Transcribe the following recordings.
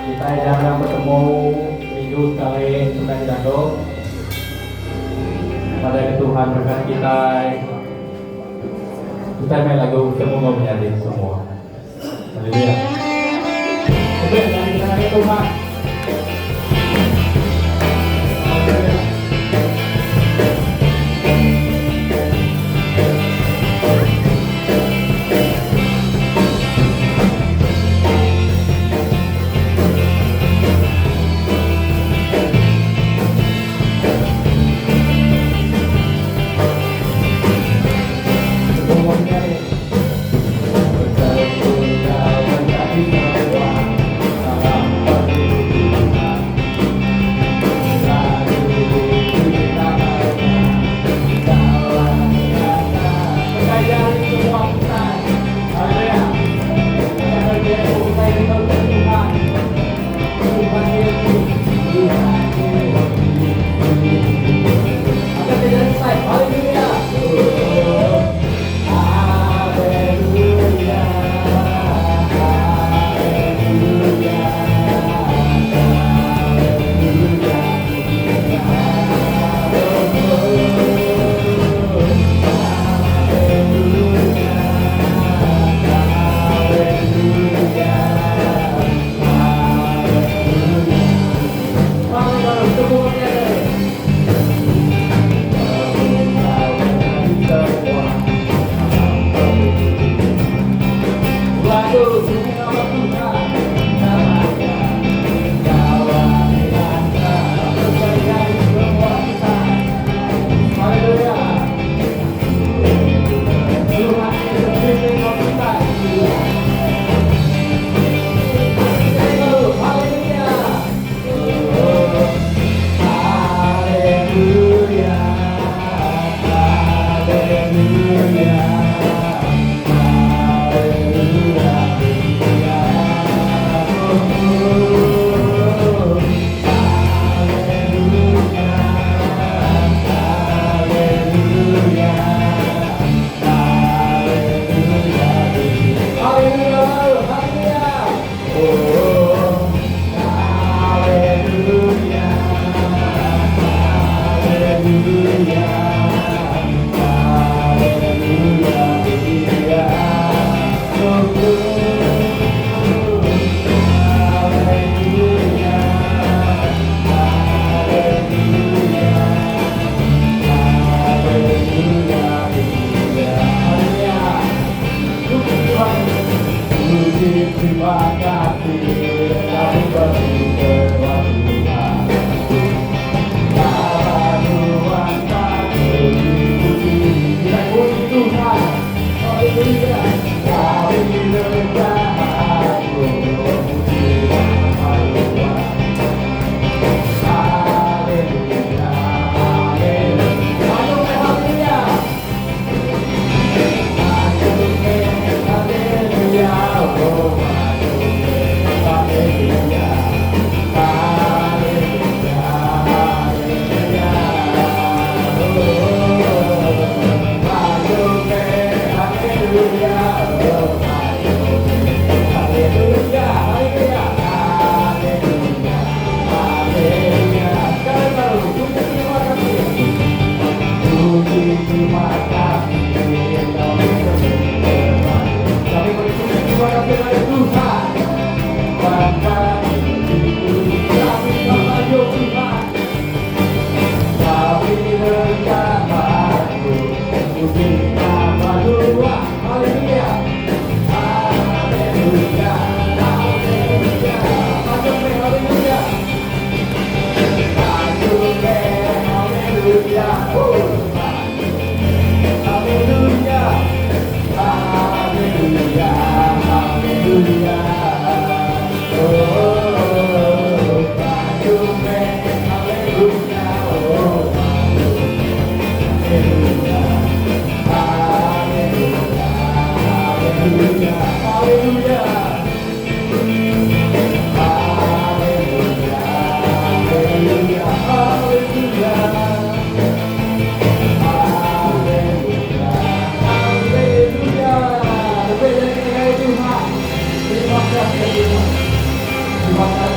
Kitai jarang betemu seminggu sekali udah jago. Nadai ke Tuhan berkat kitai. Kitai mai lagu betemu enggau menyadi semua. Haleluya. Lebih dari kita ngagai Tuhan. Haleluya.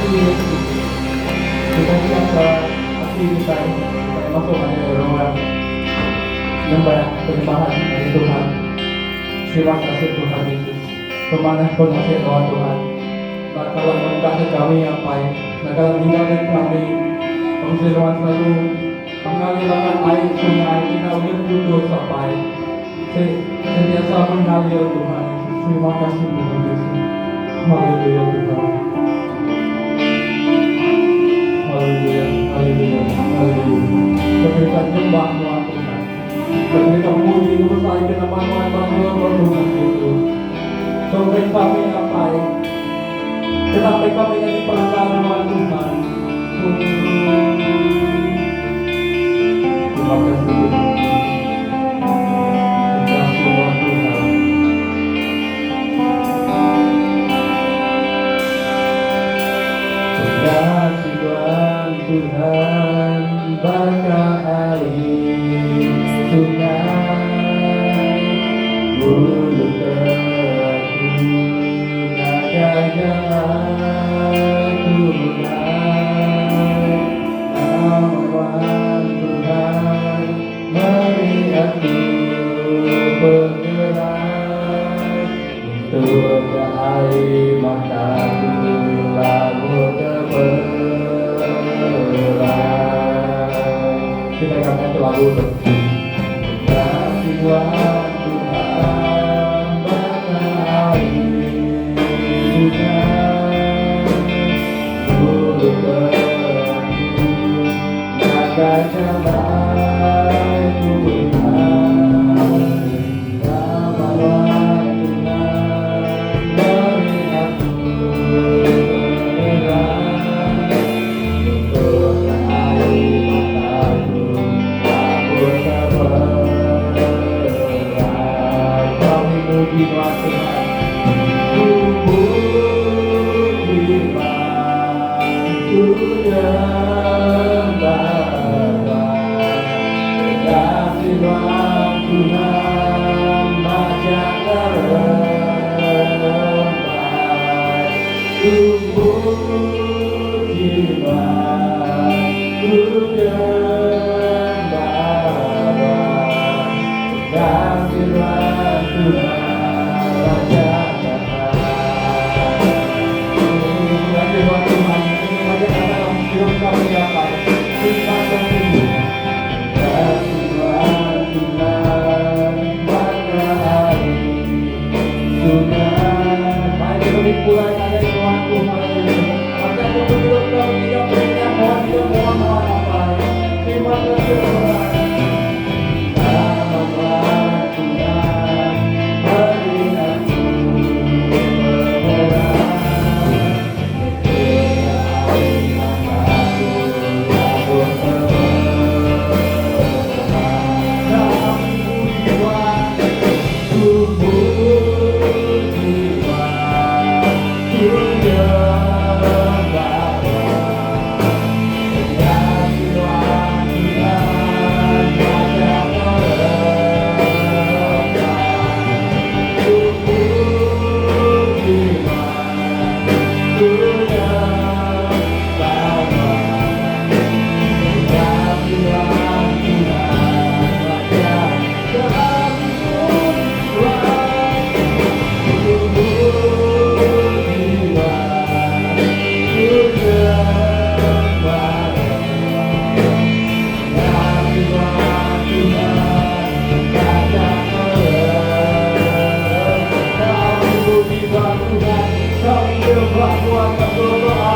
kasih Yesus. Kitai siap ke ati kitai, kitai masuk ngagai ruang nyembah penyembahan ngagai Tuhan. Terima kasih Tuhan Yesus. Pemanah pengasih nuan Tuhan. Enda kala ngelengkahka kami apai, enda kala ninggalka kami. Pengasih nuan selalu mengalir baka ai sungai ti enda ulih putus apai. Sentiasa mengalir Tuhan Yesus. Terima kasih Tuhan Yesus. Haleluya Tuhan. Haleluya, haleluya, haleluya. Kami akan nyembah Nuan Tuhan. Kami akan muji ngemesai ke nama Nuan bangga ba Tuhan Yesus. Sampai kami apai. Tetapi kami nyadi perengka Nuan Tuhan. Terima kasih Tuhan. Terima kasih Tuhan Tuhan. Kasih Tuhan Tuhan baka air sungai Bulu ke aku ngagai jalai Tuhan Nama Tuhan meri aku pengerai Nyentuk ke ai mataku labuh teberai. Kita kata itu lagu tu. Kasih Tuhan Tuhan baka ai sungai Ngulu ke aku ngagai jalai Tuhan Nama Tuhan meri aku pengerai Nyentuk ke ai mataku labuh teberai. Kami muji Nuan Tuhan. Ku muji ku nyembah Kasih Tuhan Tuhan majak ngerembai. Ku muji ku nyembah Kasih Tuhan Tuhan Raja Terima kasih buat Tuhan. Terima kasih dalam hidup kami ya Pak. Terima kasih. Kasih Tuhan Tuhan baka ai sungai. Mari kita beri pulai ngagai Tuhan Tuhan Yesus. Maka untuk hidup kami tidak perintah mohon tidak mohon mohon apa. Terima kasih Tuhan. Nama Tuhan beri aku pengerai. Air mataku labuh teberai. Kami puji Tuhan, ku puji Tuhan, ku nyembah Kasih Tuhan Tuhan majak ngerembai. Ku puji Tuhan, ku nyembah Kasih Tuhan Tuhan Raja kami puji Tuhan, ku puji Tuhan, ku nyembah Kasih Tuhan Tuhan Raja kami puji Tuhan Tuhan, kami nyembah Tuhan, kami berdoa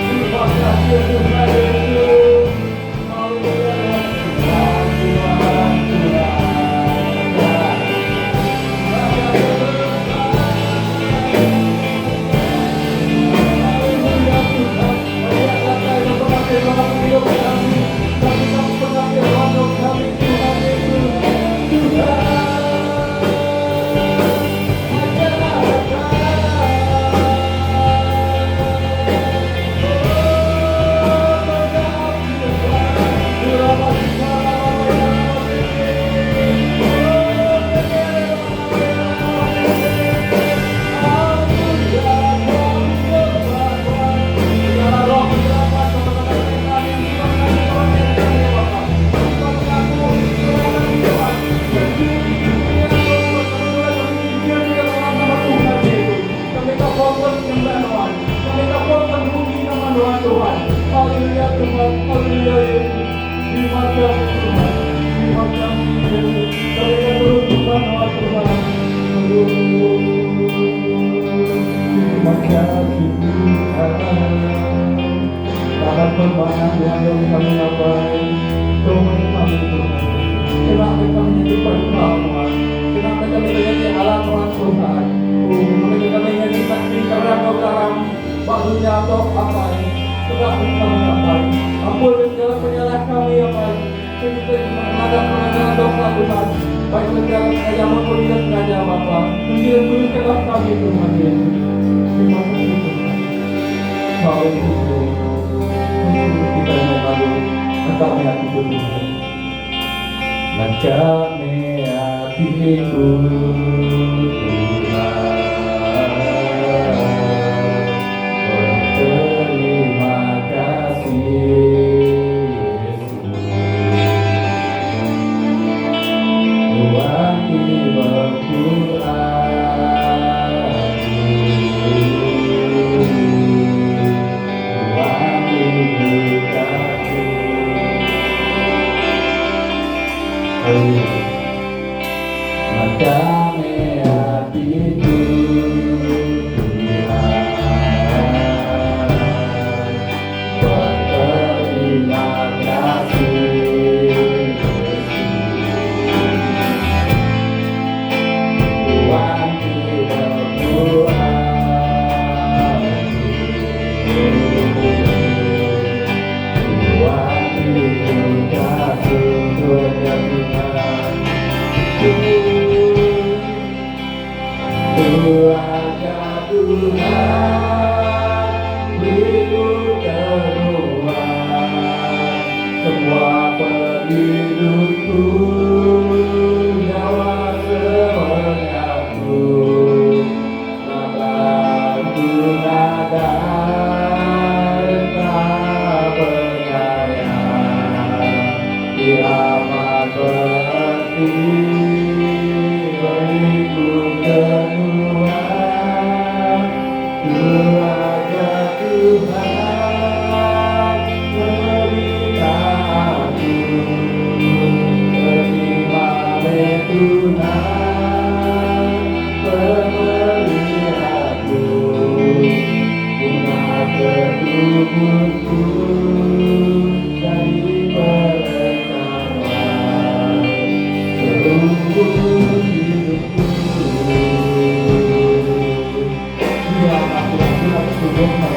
Terima kasih Tuhan Yesus. Haleluya. Kasih Tuhan Tuhan. Haleluya Tuhan. Hidup kami. Kami kami pengabdian kami Tuhan Yesus. Tuhan. Tuhan. Haleluya Tuhan, haleluya Yesus. Terima kasih Tuhan. Terima kasih Yesus. Kami akan terus bersama Tuhan. Terima kasih Tuhan. Sangat bermakna Tuhan bagi kami Bapak. Tuhan kami Tuhan. Terima kasih kami jadi perkau Tuhan. Terima kasih kami menjadi alat Tuhan Tuhan. Terima kami menjadi saksi terang dalam dunia atau apa ini. Terima kasih kami apa Ampun segala penyalah kami apa Kita menghadap pelanggaran dosa Tuhan. Baik secara sengaja maupun tidak sengaja Bapa. Suci dan kuduskanlah kami Tuhan Yesus. Terima kasih Tuhan. Haleluya. Kita mau lagu Engkau hatiku Tuhan. Naka meh atiku Tuhan. Berterima kasih Yesus. Tuhan hidupku aku. Tuhan hidup aku. Haleluya. Naka meh atiku Tuhan. Berterima kasih Yesus. Tuhan hidupku aku. Tuhan hidup aku. Tuhan ya Tuhan. Tuhan ya Tuhan, beriku keluar semua pengidupku, nyawa semengatku, labanku nadai tak penyayang, kiamat berarti beriku keluar. Tuhan ya Tuhan, beri aku, terima Tuhan, pemelihaku, bunga ketubuhku dari perekaman seluruh hidupku. Ya aku aku Tuhan.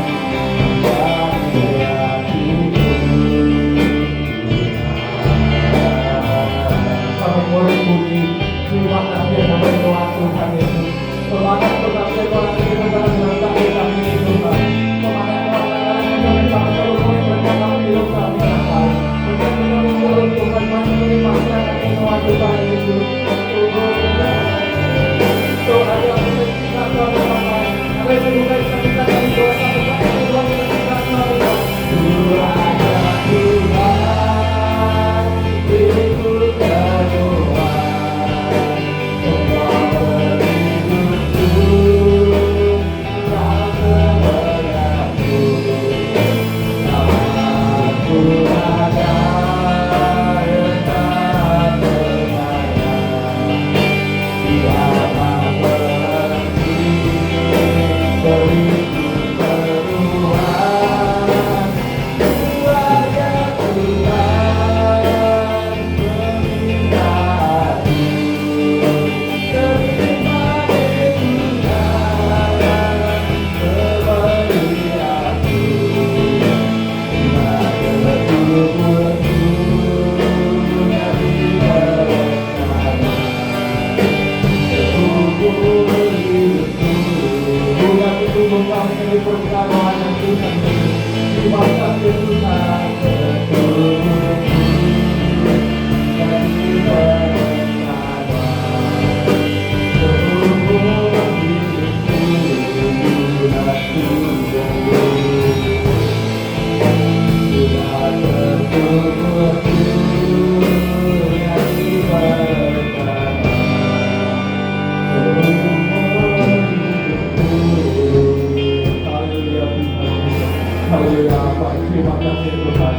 Kami murid puji. Terima kasih kepada Tuhan Tuhan Yesus. Semangat Tuhan Tuhan kita dalam kami ini Tuhan. Semangat Tuhan kami kami terus Haleluya Apai. Terima kasih Tuhan.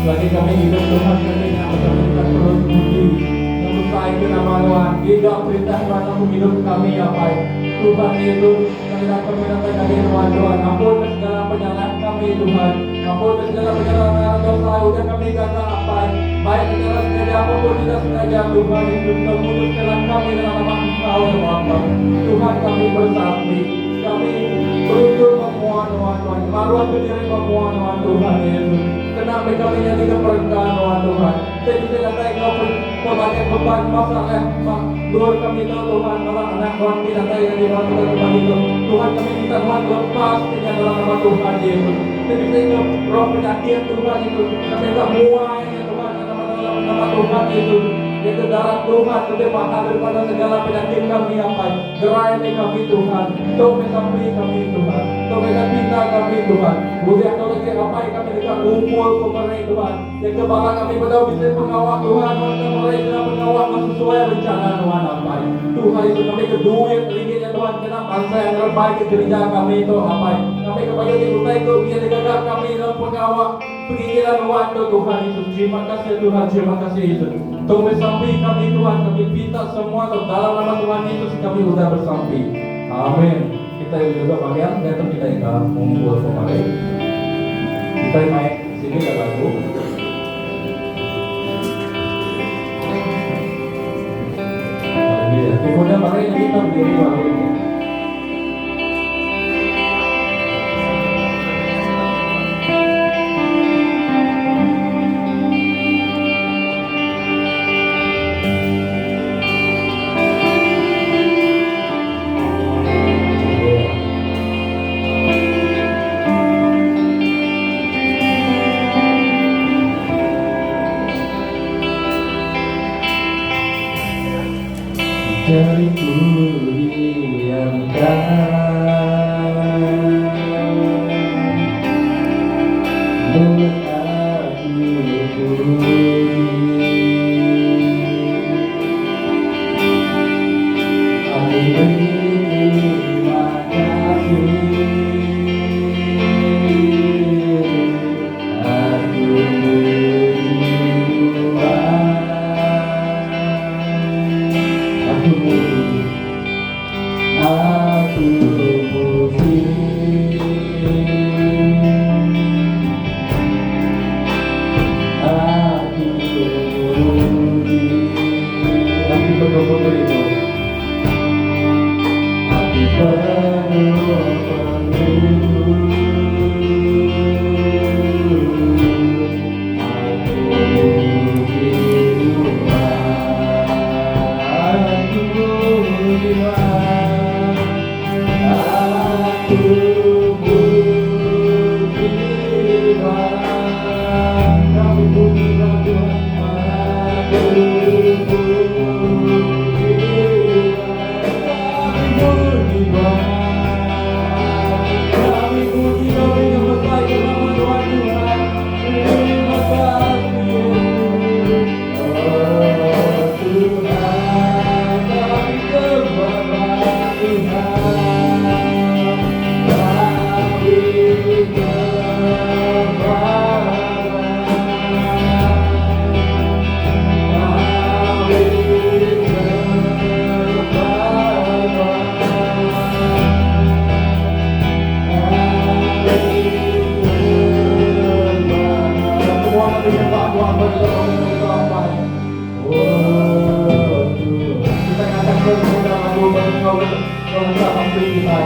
Selagi kami idup Tuhan kami nya kami deka terus muji ngemesai ke nama Nuan. Giga perintah Nuan dalam pengidup kami Apai. Tuhan Yesus kami datang datai ngagai Nuan Tuhan. Ampun ke segala penyalah kami Tuhan. Ampun ke segala penyalah dosa udah kami gaga Apai. Baik secara sengaja maupun tidak sengaja Tuhan Yesus kuduskanlah kami dalam nama Engkau ya Bapa. Tuhan kami bersampi. Kami berujur ba mua Nuan Tuhan. Maruh ke diri ba mua Nuan Tuhan Yesus. Kena meh kami nyadika perengka Nuan Tuhan. Ti bisi datai enggau pelbagai beban masalah ba endur kami tu Tuhan bala anak Nuan ti datai ngagai Nuan kita ke pagi tu. Tuhan kami minta Nuan lepas ke nya dalam nama Tuhan Yesus. Ti bisi enggau roh penyakit Tuhan Yesus kami enda muai nya Tuhan dalam nama Tuhan Yesus. Iaitu darah Tuhan lebih mahal daripada segala penyakit kami Apai. Gerai meh kami Tuhan. Tu meh sampi kami Tuhan. Tu meh ka pinta kami Tuhan. Udah tu lagi apai kami deka ngumpul pemeri Tuhan. Jaga bala kami bedau bisi pengawa Tuhan nuan ka meri sida pengawa enggau sesuai rencana nuan apai. Tuhan Yesus kami ke duit ringgit nya Tuhan kena mansang ngerebai ke gerija kami tu apai. Kami ke bagi agi utai tu ulih digaga kami dalam pengawa penginjilan nuan tu Tuhan Yesus. Terima kasih Tuhan terima kasih Yesus. Tu meh sampi kami Tuhan kami pinta semua tu dalam nama Tuhan Yesus kami udah besampi. Amin. Kitai udah bagian diatu kitai ka ngumpul pemeri. Kitai mai sigi ga lagu. Haleluya. Ti udah meri lagi tau bediri baru ini. Jariku diamkan, mulut aku puji. Aku berterima kasih. Aku puji Tuhan. Aku puji. Aku puji. Aku puji. Aku penuh itu. Aku penuh penuh. Aku puji Tuhan. Aku puji Tuhan. Aku puji Tuhan. Kami puji Tuhan. Aku puji Tuhan. Kami puji Tuhan. Kami puji kami membesarkan nama Tuhan Tuhan. Terima kasih Yesus. Oh Tuhan, kami sembah Tuhan. Kami sembah. Kami sembah. Kami sembah. Semua kami sembah Tuhan bagi sampai. Oh Tuhan. Kita ngangkat terus lagu bagi kau kau sampai kita.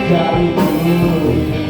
Jariku.